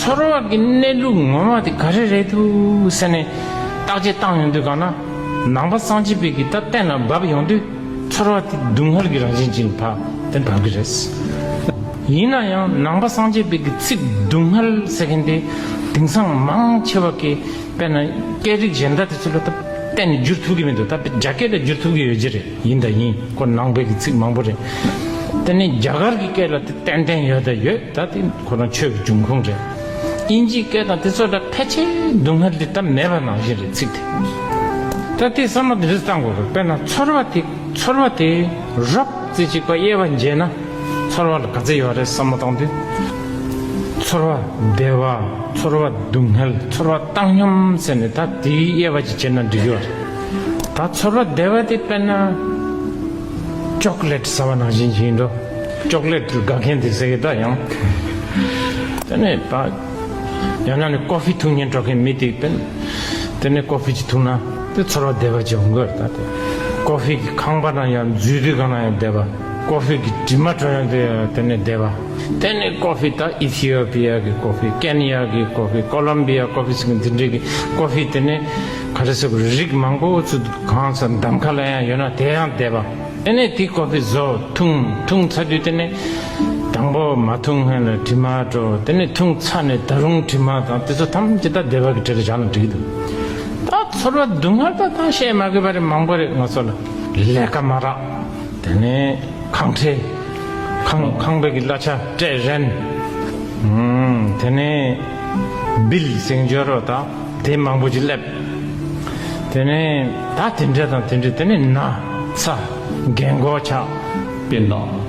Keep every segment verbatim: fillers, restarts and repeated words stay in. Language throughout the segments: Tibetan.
ཚོར་བ་གི་གནས་ལུགས་ངོ་མ་དེ་ག་རེ་རེད་འདུག་ཟེར་ནས་བརྟག་དཔྱད་བཏང་ཡོང་དུས་གང་ན། ནང་པ་སངས་རྒྱས་པའི་གི་ད་གཏན་ལ་བབས་ཡོང་དུས། ཚོར་བ་དེ་སྡུག་བསྔལ་གྱི་རང་བཞིན་ཅན་ཕར་དེ་བབས་ཀྱི་རེད། ཡིན་ན་ཡང་ནང་པ་སངས་རྒྱས་པའི་གི་ཚིག་སྡུག་བསྔལ་ཟེར་མཁན་དེ་དེང་སང་མང་ཆེ་བ་གི་དཔེར་ན་སྐད་རིགས་གཞན་དག་དེ་ཚོ་ལ་ད་གཏན་ནས་བསྒྱུར་ཐུབ་ཀྱི་མི་འདུག་ད་རྒྱ་སྐད་ལ་བསྒྱུར་ཐུབ་ཀྱི་ཡོད་ཀྱི་རེད། ཡིན་དང་ཡིན། ཁོ་ནང་པའི་གི་ཚིག་མང་པོ་རེད། དེ་ནས་རྒྱ་གར་གྱི་སྐད་ལ་དེ་ཏན་ཏན་ཡོད་དང་ཡོད། ད་དེ་ཁོ་རང་ཆོས་ཀྱི་འབྱུང་ཁུངས་རེད། དབྱིན་ཇིའི་སྐད་དང་དེ་ཚོ་ལ་ཕལ་ཆེར་སྡུག་བསྔལ་འདི་ད་མེད་པ་ནང་བཞིན་རེད། ཚིག་དེ། ད་དེ་བསམ་བློ་འདི་འདྲ་བཏང་དགོས་རེད། དཔེར་ན་ཚོར་བ་དེ་ཚོར་བ་དེ་རོབ་ཙམ་ཅིག་པ་དབྱེ་བ་འབྱེད་ན་ཚོར་བ་ལ་ག་ཚད་ཡོད་རེད་བསམ་བློ་བཏང་དུས། ཚོར་བ་བདེ་བ། ཚོར་བ་སྡུག་བསྔལ། ཚོར་བ་བཏང་སྙོམས་ཟེར་ནས་ད་དེའི་དབྱེ་བ་ཅིག་བྱས་ན་འགྲིག་གི་ཡོད་རེད། ད་ཚོར་བ་བདེ་བ་དེ་དཔེར་ན། ཅོག་ལེ་ཊི་ཟ་བ་ནང་བཞིན་ཞིག་ཡིན་འགྲོ། ཅོག་ལེ་ཊི་དགའ་མཁན་དེ་ཟེར་གི་ད་ཡང་། དེ་ནས་ད་ཡང་ན་ནི་ཀོ་ཕི་འཐུང་མཁན་འགྲོ་མཁན་མི་དེ་དཔེར་ན། དེ་ནས་ཀོ་ཕི་ཅིག་འཐུང་ན་དེ་ཚོར་བ་བདེ་བ་ཅིག་འོང་གི་རེད། ད་དེ་ཀོ་ཕི་གི་ཁང་པ་ན་ཡང་འཛུལ་དུས་གང་ན་ཡང་བདེ་བ། ཀོ་ཕི་གི་དྲི་མ་བྲོ་ཡང་དེ་དེ་ནས་བདེ་བ། དེ་ནས་ཀོ་ཕི་ད་ཨི་ཐི་ཡོ་པི་ཡ་གི་ཀོ་ཕི། ཀེན་ཡ་གི་ཀོ་ཕི། ཀོ་ལོམ་བི་ཡ་ཀོ་ཕི་ཟེར་གི་འདི་འདྲའི་གི་ཀོ་ཕི་དེ་ནས་ག་རེ་ཟེར་དགོས་རེད། རིགས་མང་པོ་ཚུར་གང་ས་འདམ་ཁ་ལ་ཡང་ཡོད་ན་དེ་ཡང་བདེ་བ། དེ་ནས་དེ་ཀོ་ཕི་བཟོ་འཐུང་འཐུང་ཚར་དུས་དེ་ནས་དང་པོ་མ་འཐུང་སྔོན་ལ་དྲི་མ་བྲོ། དེ་ནས་འཐུང་ཚར་ནས་ད་རུང་དྲི་མ་དང་དེ་ཚོ་ཐམས་ཅད་ད་བདེ་བ་གི་གྲས་ལ་བཞག་ན་འགྲིག་གི་འདུག་ད་ཚོར་བ་སྡུག་བསྔལ་ད་ད་བཤད་མ་དགོས་པ་རེད། མང་པོ་རེད། ང་ཚོ་ལ་ལས་ཀ་མ་རག་དེ་ནས་ཁང་ཁྲལ། ཁང་ཁང་པའི་གི་གླ་ཆ་སྤྲད་རན། ཨུམ། དེ་ནས་བིལ་ཟེར་འབྱོར་རོ་དང་དེ་མང་པོ་ཅིག་སླེབས། དེ་ནས་ད་དེ་འདྲ་དང་དེ་འདྲ། དེ་ནས་ན་ཚ་རྒན་གོག་ཆགས། སྤུན་ཟླ།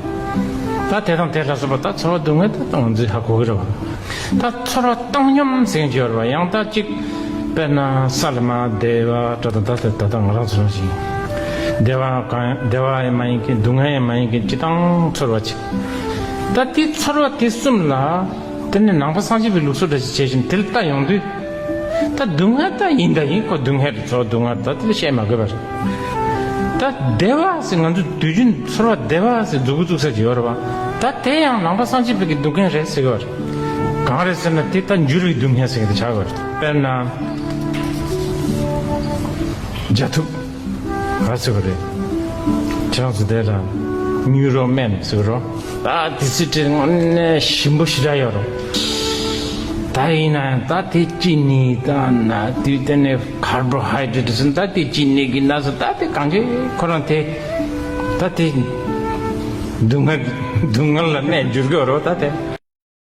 ད་དེ་དང་དེ་ལ་སོགས་པ་ད་ཚོར་བ་སྡུག་བསྔལ་ད་ང་ཚོས་ཧ་གོ་གི་རེད་བ། ད་ཚོར་བ་བཏང་སྙོམས་ཟེར་གྱི་ཡོད་རེད་བ། ཡང་ད་ཅིག་དཔེར་ན་ས་ལ་མ་བདེ་བ་འདྲ་དང་། ད་ད་ད་ང་རང་ཚོ་རང་བཞིན་བདེ་བ་གང་བདེ་བ་ཡང་མ་ཡིན་མཁན། སྡུག་བསྔལ་ཡང་མ་ཡིན་མཁན། སྤྱིར་བཏང་ཚོར་བ་ཅིག་ད་དེ་ཚོར་བ་དེ་གསུམ་ལ་དེ་ནས་ནང་པ་སངས་རྒྱས་པའི་ལུགས་སྲོལ་འདྲ་ཞིག་བྱེད་བཞིན་དེ་ལ་ལྟ་ཡོང་དུས། ད་སྡུག་བསྔལ་ད་ཡིན་ད་ཡིན། ཁོ་སྡུག་བསྔལ་རེད། ཚོར་བ་སྡུག་བསྔལ་ད་དེ་ལ་བཤད་མ་དགོས་པ་རེད། ད་བདེ་བ་ཟེར་ང་ཚོ་དུས་རྒྱུན་ཚོར་བ་བདེ་བ་ཟེར་མཛུབ་གུ་བཙུགས་ས་ཅིག་ཡོད་རེད་བ། ད་དེ་ཡང་ནང་པ་སངས་རྒྱས་པའི་གི་སྡུག་བསྔལ་རེད་ཟེར་གི་ཡོད་རེད། གང་རེད་ཟེར་ན་དེ་ད་འགྱུར་བའི་སྡུག་བསྔལ་ཟེར་གི་དེ་ཆགས་ཡོད་རེད། དཔེར་ན། རྒྱ་ཐུབ། ག་ཟེར་བ་རེད། ཁྱེད་རང་ཚོ་དེ་ལ་ཉུ་རོ་མན་ཟེར་རོ། ད་དེ་ཚོའི་གྲས་དངོས་གནས་ཞིམ་པོ་ཞེ་དྲག་ཡོད་རོ། ད་ཡིན་ན་ཡང་ད་དེ་ཅི་ནི་ད་ན་དུས་དེ་ནས་ཀར་བོ་ཧའི་ཌེ་རེ་ཊི་ཟེར། ད་དེ་ཅི་ནི་གི་ན་ཟེར། ད་དེ་གང་གི་ཁོ་རང་དེ་ད་དེ་སྡུག་བསྔལ་སྡུག་བསྔལ་ལ་གནས་འགྱུར་གི་ཡོད་རོ། ད་དེ།